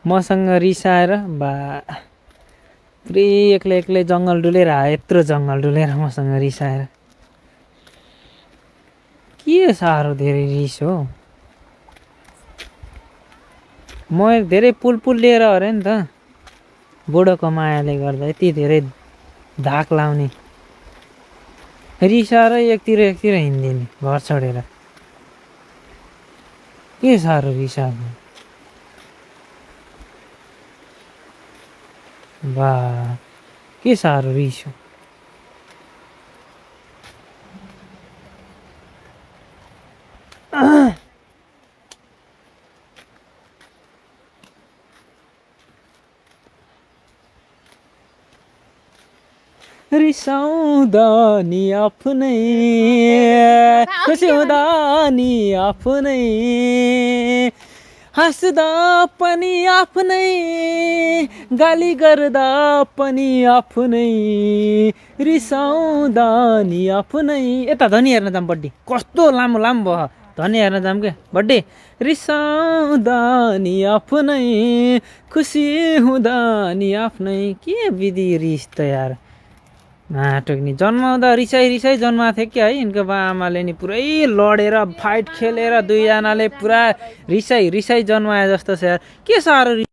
मसँग रिसाएर बा पुरै एक्लै एक्लै जङ्गल डुलेर यत्रो जङ्गल डुलेर मसँग रिसाएर के साह्रो धेरै रिस हो। म धेरै पुल लिएर अरे नि त बुढोको मायाले गर्दा यति धेरै धाक लाउने रिसाएर एकतिर हिँडिदिने घर छोडेर के साह्रो रिसाएको बा के साह्रो रिस हो। रिसाउँदा नि आफ्नै खुसी हुँदा नि आफ्नै हाँस्दा पनि आफ्नै गाली गर्दा पनि आफ्नै रिसाउँदा नि आफ्नै। यता धनी हेर्न जाऊँ बड्डी कस्तो लामो भयो धनी हेर्न जाऊँ क्या बड्डी। रिसाउँदा नि आफ्नै खुसी हुँदा नि आफ्नै के विधि रिस त यार नाटक नि। जन्माउँदा रिसाई जन्माएको थियो क्या है यिनको बाआमाले नि पुरै लडेर फाइट खेलेर दुईजनाले पुरा रिसाई जन्माए जस्तो छ यार के साह्रो